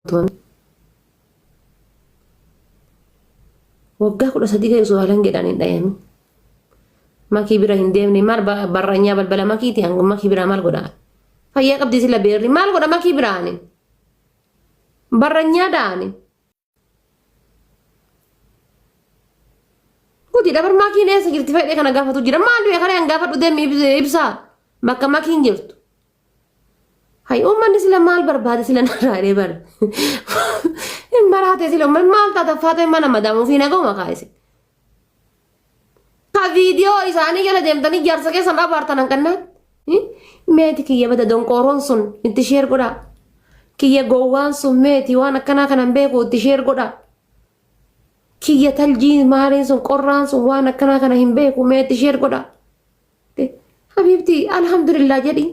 Tumame. Waggaa 13 ga'e osoo halangeedhaan hin dhayamin. Makii bira hin deemne maal barranyaa balbala makiiti hanga makii biraa maal godhaa? Fayyaa qabdi sila beerri maal godha makii biraa ani? Barranyaa da'ani. Kuti dabar makiin eessa jirti fedhee kana gaafatu jira maal du'e kana hin gaafadhu deemi ibsaa bakka makiin jirtu. Hay uummanni sila maal barbaade sila narraa jedhee bara. Hin maraate sila uummanni maal taata faatee mana madaamuu fi naguma kaayise. Ka viidiyoo isaanii jala deemtanii jaarsa keessan abaartan hanqannaan. Meeti kiyya bada donqooroon sun itti sheer godhaa. Kiyya gowwaan sun meeti waan akkanaa kanan beeku itti sheer godhaa. Kiyya taljii maaliin sun qorraan sun waan akkanaa kana hin beeku meeti sheer godhaa. Habiibti alhamdulillah jedhi.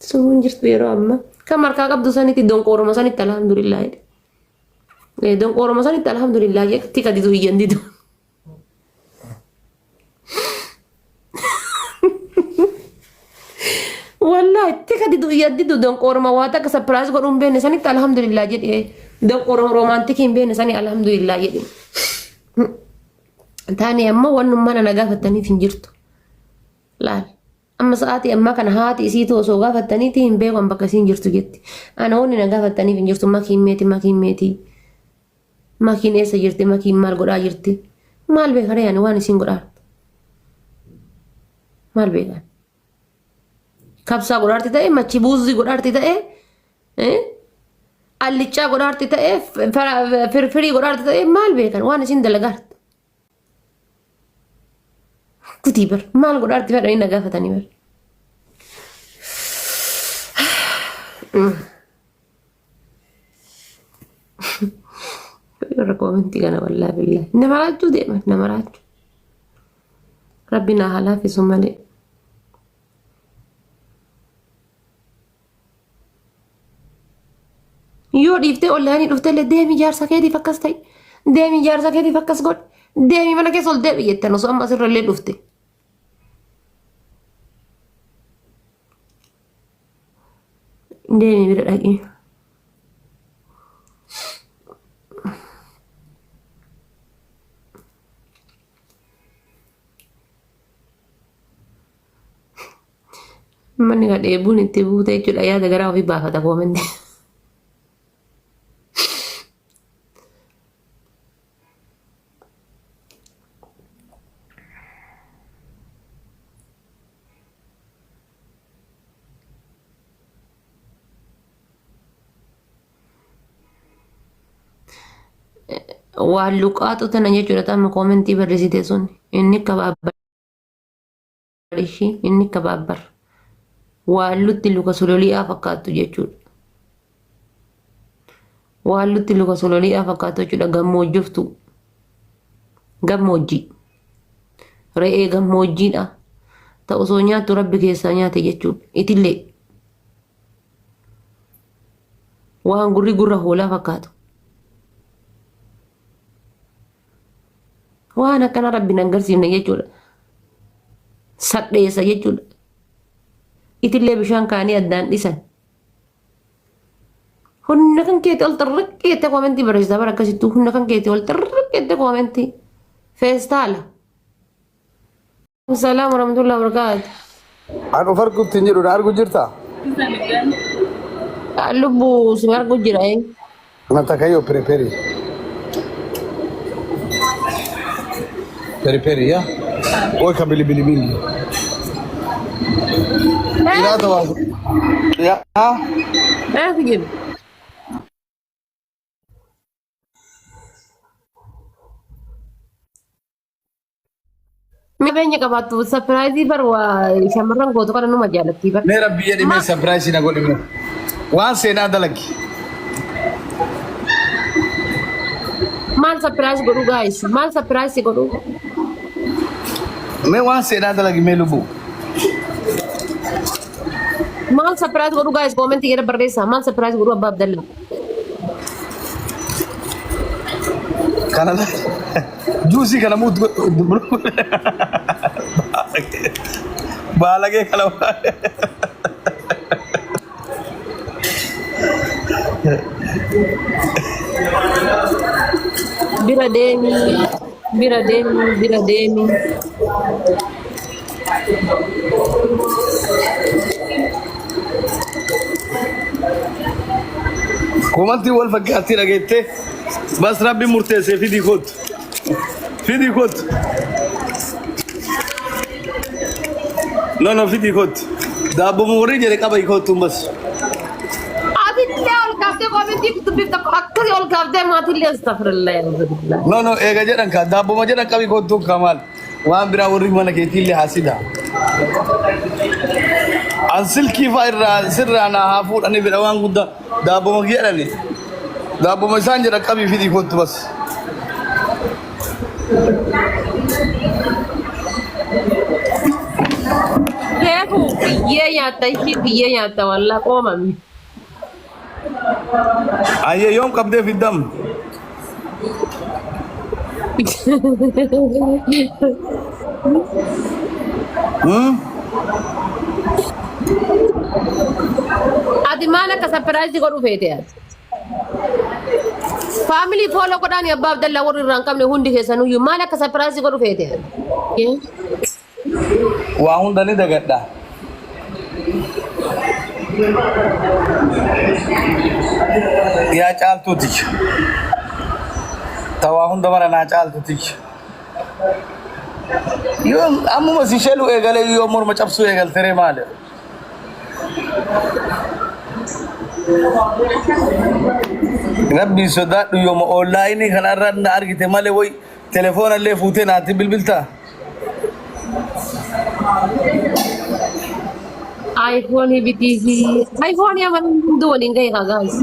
Sumuun jirtu yeroo ammaa. Kan harkaa qabdu sanitti donqooroma sanitti alhamdulillah jedhi. Donqooroma sanitti alhamdulillah jedhi. Tika didu iyyan didu. Wallahi tika didu iyyan didu donqooroma waa takka sapiraayis godhuu hin beekne sanitti alhamdulillah jedhi. Donqooroma roomaantikii hin beekne sani alhamdulillah jedhi. Taani ammoo wannummaa na gaafattaniif hin jirtu. Laal. Amma sa'aatii ammaa kana haati isiitu osoo gaafattaniiti hin beeku an bakka isiin jirtu jetti. Ana wanni na gaafattaniif hin jirtu makiin meeti makiin meeti. Makiin eessa jirti makiin maal godhaa jirti. Maal beekaree ani waan isiin godhaa. Maal beekan. Kabsaa godhaarti ta'e machi buuzii godhaarti ta'e alliccaa godhaarti ta'e firfirii godhaarti ta'e maal beekan waan isin dalagaartu. Kutii bar maal godhaarti fedhanii na gaafatanii bar. Warra koomentii kana wallaahi billaahi nama raachuu deeman nama raachuu. Rabbi naa haa laaffisu malee. Yoo dhiiftee onlaayinii dhuftellee deemi jaarsa keetiif akkas ta'i. Deemi jaarsa keetiif akkas godhi. Deemi mana keessa ol deebi jettan osoo amma asirra illee dhufte. Deemi bira dhaqi. Manni ka dheebuun itti buute jechuudha yaada garaa ofii baafata koomentii. Waan luqaaxu tana jechuudha ta'ama koomentii barreessite sun inni kabaabbar ishii inni kabaabbar waan lutti luka sololi'aa fakkaattu jechuudha. Waan lutti luka sololi'aa fakkaattu jechuudha gammoojjoftu gammoojjii re'ee gammoojjiidha ta osoo nyaattu rabbi keessaa nyaate jechuudha itillee. Waan gurri gurra hoolaa fakkaatu. Waan akkana rabbi nan garsiifne jechuudha. Sadheessa jechuudha. Itillee bishaan kaanii addaan dhisan. Humna kan keetii ol xirriqqi jettee koomentii barreessita bara akkasittuu humna kan keetii ol xirriqqi jettee koomentii. Feestaala. Salaam warahmatullahi wabarakatuh. An of arguutti hin jedhu na argu jirta? Lubbu si argu jira eh. Nataka hiyo periperi. Periperi ya. Weka bilibili mingi. Iraada waa. Ya. Eh si Qabeenya qabaattu sapiraayizii bar waa shamarran gootu kana numa jaalatti bar. Mee rabbi jedhi mee sapiraayisii na godhi mee. Waan seenaa dalagi. Maal sapiraayizii godhu gaayis? Maal sapiraayizii godhu? Mee waan seenaa dalagi mee lubbuu. Maal sapiraayizii godhu gaayis? Koomentii jedha barreessaa. Maal sapiraayizii godhu abbaa Abdallaa? Kana juusii kana muut baalagee kana Bira deemi, bira deemi, bira deemi. Komantii wal fakkaattii dhageettee bas rabbi murteessee fidii kootu. Fidii kootu. No no fidii kootu. Daabboo warri jedhe qaba kootuun bas. Atillee ol kaaftee komentii dubbifta akkasii ol kaaftee maatillee astagfirullah alhamdulillah. No no eega jedhan kaa daabboo jedhan qabi kootuun kaa maal. Waan biraa warri mana keetiillee haasida. An silkii fa'aa irraa sirraa naa haa fuudhanii fedha waan guddaa daabboo jedhani. Daabboo isaan jedhan qabii fidii kootu bas. Reefu biyyee nyaatta ishii biyyee nyaatta wallaa qoomame. Ayyee yoom qabdee fiddam? Hmm? Ati maal akka surprise godhu feete ati? Family follow godhaan abbaa Abdallaa warri irraa hin qabne hundi keessanuyyuu maal akka surprise godhu feete ati? Waa hunda ni dagadha. Yaa caaltuuti. Ta waa hunda mara naa caaltuuti. Yoo ammuma si sheluu eegalee yoo morma cabsuu eegalteree maali? Rabbii sodaadhu yooma onlaayinii kanarra na argite malee woy telefoona illee fuutee naatti bilbiltaa? iPhone bitii fi iPhone amalan hundi waliin gahe haa guys.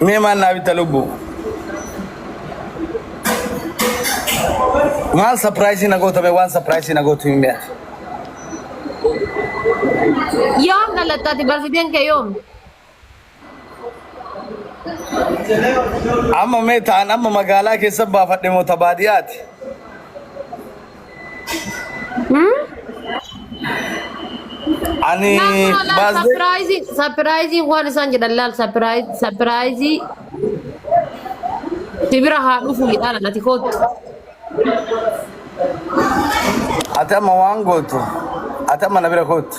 Mee maal naa bitta lubbu? Maal surprise na gootame waan surprise na gootu hin mi'aati. Yoom dhalattaati barsiteen kee yoom? Amma mee ta'an amma magaalaa keessa baafadhe moo ta baadiyyaati? Ani baasdee Surprise surprise waan isaan jedhan laal surprise surprise si bira haa dhufu jedhaan ati kootu. Ati amma waan gootu ati amma na bira kootu.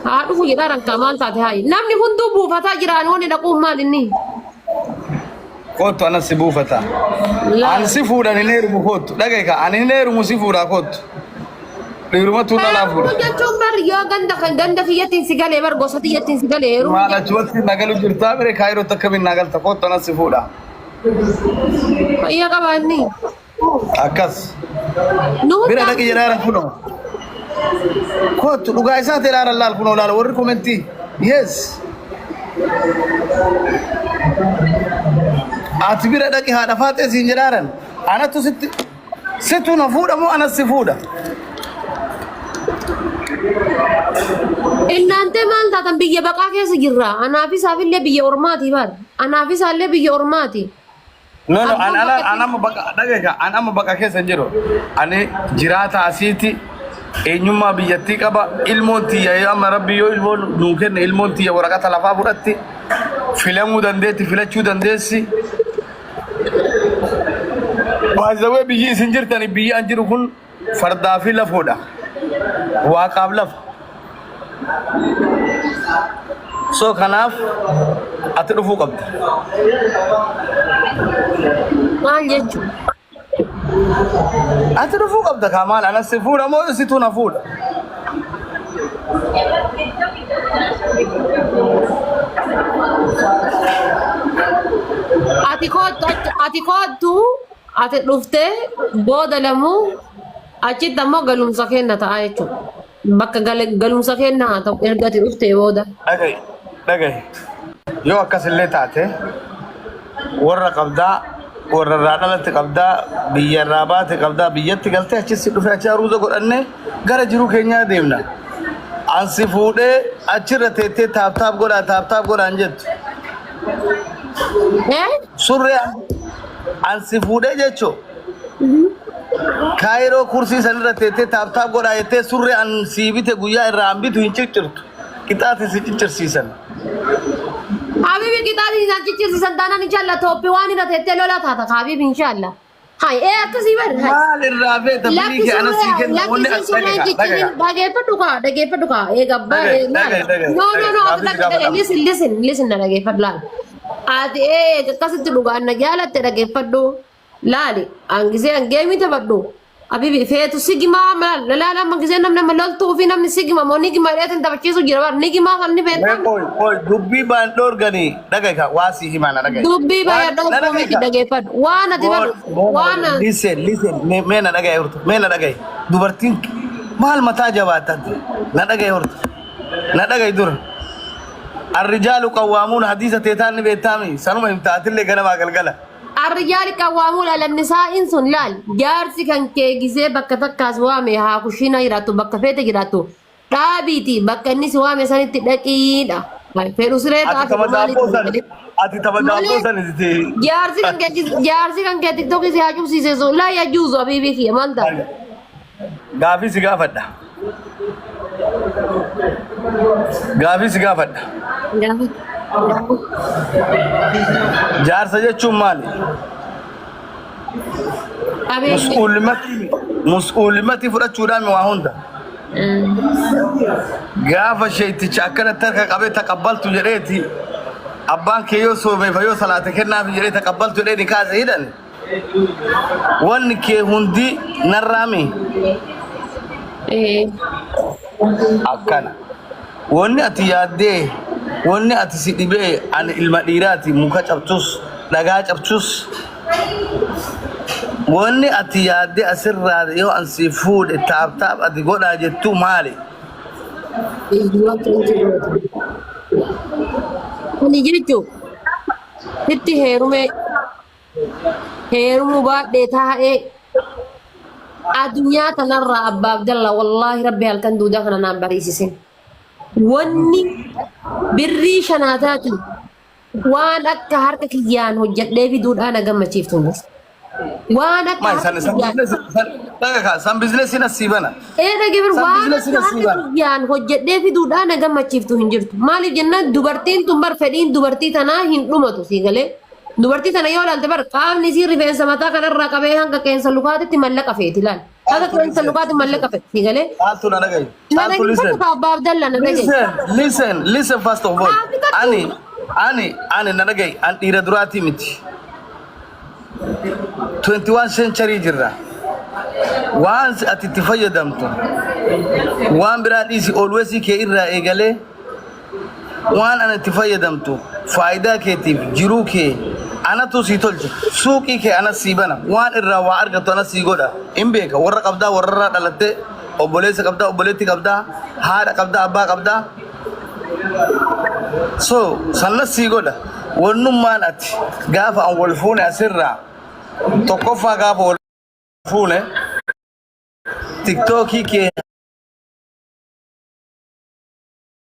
Haa dhufu jedhaa rankaa maal taate haayi. Namni hunduu buufataa jira ani wanni dhaquun maal inni? Kootu anas si buufata. Ani si fuudhan hin heerumu kootu. Dhaga'i ka ani hin heerumu si fuudhaa kootu. Dhiirumatu dhalaa Heerumuu fuudha. jechuun bar yoo ganda kan ganda kiyyattiin si galee bar gosa tiyyattiin si galee heerumuu Maal jechuun. achumatti nagalu jirtaa bire kaayirootti akkamiin nagalta kootu anas si fuudha. Fayyaa qabaa inni. Akkas. Nu Bira hundaan dhaqi jedhaa kunoo. Kootu dhugaa isaa ta'e laala laal kunoo laala warri komentii. Yes. Ati bira dhaqi haadha faaxee siin jedhaaran. Anatu sitti situ na fuudha moo anas si fuudha? Innaantee maal taatan biyya baqaa keessa jirra. Anaaf isaafillee biyya ormaati bar. Anaaf isaallee biyya ormaati. No, no, an Abboon ala bakka an amma baqa dhagaye an amma baqa keessa hin jiru. Ani jiraata asiiti eenyummaa biyyattii qaba. Ilmoon tiyya yoo amma rabbi yoo ilmoon nuu kenne ilmoon tiyya waraqata lafaa fudhatti filamuu dandeetti filachuu dandeessi. Baay'ee biyyi isin jirtani biyyi an jiru kun fardaa fi lafoodha. Waaqaaf lafa. So kanaaf ati dhufuu qabda. Maal jechuun? Ati dhufuu qabda kaa maal anas si fuudha moo situ na fuudha? Ati koottu ati koottu ati dhuftee booda lamuu achitti ammoo galumsa kenna ta'a jechuudha. Bakka galumsa kenna haa ta'u erga ati dhuftee booda. Dhagahi dhagahi yoo akkasillee taate warra qabdaa warra irraa dhalatte qabdaa biyya irraa baate qabdaa biyyatti galtee achi si dhufee achi aruuza godhannee gara jiruu keenyaa deemna. An si fuudhee achirra teettee tap tap godhaa tap tap godhaan jettu. Eh? Surree an si fuudhee jechuun kaayiroo kursii sanirra teettee tap tap godhaa jettee surree an sii bite guyyaa irraa an bitu hin ciccirtu. Qixaati si ciccirsiisan. Habibi qixaatiin isaan ciccirsiisan taanaan inshallah tooppi waan irra teettee lola taata habibi inshallah. Hay ee akkasii bar. Hay. Maal irraa feeta Lakki birii kee ana sii surree kenna lakki wanni sun as surreen dhaga'a ciccirin dhaga'a. dhageeffadhu kaa dhageeffadhu kaa eega abbaa Dhaga'i ee maal. dhaga'i dhaga'i No no dhaga'i no ati gaafii si dhaga'i gaafadha. listen listen listen na dhageeffadhu laal. Ati ee akkasitti dhugaan na jaalatte dhageeffadhu laali an gisee an geemii taphadhu. Habibi feetu sigimaa maal laala amma gisee namni amma loltuu fi namni sigima moo nigimaa dheetin taphachiisu jira bar nigimaa kan ni Mee beektan. qoy qoy dubbii baan dhoorganii dhaga'i kaa waa sii himaa na dhaga'i. Dubbii Waan baay'ee na dhoobboo dhaga'i miti kaa. dhageeffadhu. Waan ati bar waan Listen, listen, mee mee na dhaga'i hortu, mee na dhaga'i. Dubartiin maal mataa jabaatatti? Na dhaga'i hortu, na dhaga'i dura. Arrijaalu qawwaamuun hadiisa teetaan ni beektaami. Sanuma himta atillee ganamaa galgala. Arrijaali qawwaamuu laal nisaa'iin sun laal jaarsi kan kee gisee bakka takkaas waame haa kushiina jiraattu bakka feete jiraattu dhaabiiti bakka inni si waame sanitti dhaqiidha. Fedhu siree Ati ta'a tama fedhu maaliif daabboo san, ati tama daabboo malee san itti. jaarsi kan kee jaarsi kan kee tiktookii si haa cubsiise sun laa yajuuzu habiibii kiyya maal ta'a. Gaafii si gaafadha. Gaafii si gaafadha. Jaarsa jechuun maali? Qabeenya. Mus'uulimatti mus'uulimatti fudhachuudhaan waa hunda. Gaafa sheeyticha akkanatti harka qabee taqabbaltu jedheeti abbaan kee yoo soomeefa yoo salaate kennaaf jedhee taqabbaltu jedhee ni kaase hidhan. Wanni kee hundi narraami akkana. Wanni ati yaaddee wanni ati si dhibee ani ilma dhiiraati muka cabsus dhagaa cabsus wanni ati yaaddee asirraa yoo an si fuudhe taap taap ati godhaa jettu maali? Ani jechuun sitti heerumee heerumuu baadhee taa'ee addunyaa tanarraa abbaa Abdalla wallaahi rabbi halkan duudaa kana naan bariisisin. Wanni birrii shanaa taatu waan akka harka kiyyaan hojjedhee fiduudhaan na gammachiiftu hin jiru. Waan akka Maal harka san san kiyyaan bizinesi san dhaga san bizinesi na sii bana. Ee dhagee San waan bizinesi akka na sii harka bana. kiyyaan hojjedhee fiduudhaan na gammachiiftu hin jirtu. Maaliif jennaan dubartiin tun bar fedhiin dubartii tanaa hin dhumatu sii galee. Dubartii tana yoo ilaalte bar qaamni isii rifeensa mataa kanarraa qabee hanga qeensa lukaatitti mallaqa feeti ilaal. Hanga Caaltu qeensa listen. lukaatti mallaqa feeti sii galee. Caaltu na dhagayi. Na Caaltu listen. dhaggeeffadhu abbaa Abdalla na dhagayi. Listen, listen, listen first of all. Haa fixadhu. Ani, ani, ani na dhagayi. An dhiira duraatii miti. 21 century jirra. Waan ati itti fayyadamtu waan biraa dhiisi always kee irraa eegalee waan ana itti fayyadamtu faayidaa keetiif jiruu kee anatu sii tolche suuqii kee anas sii bana waan irraa waa argattu anas sii godha hin beeka warra qabdaa warra irraa dhalatte obboleessa qabdaa obboleetti qabdaa haadha qabdaa abbaa qabdaa so sannas sii godha wannummaan ati gaafa an wal fuune asirraa tokkoffaa gaafa wal fuune tiktookii kee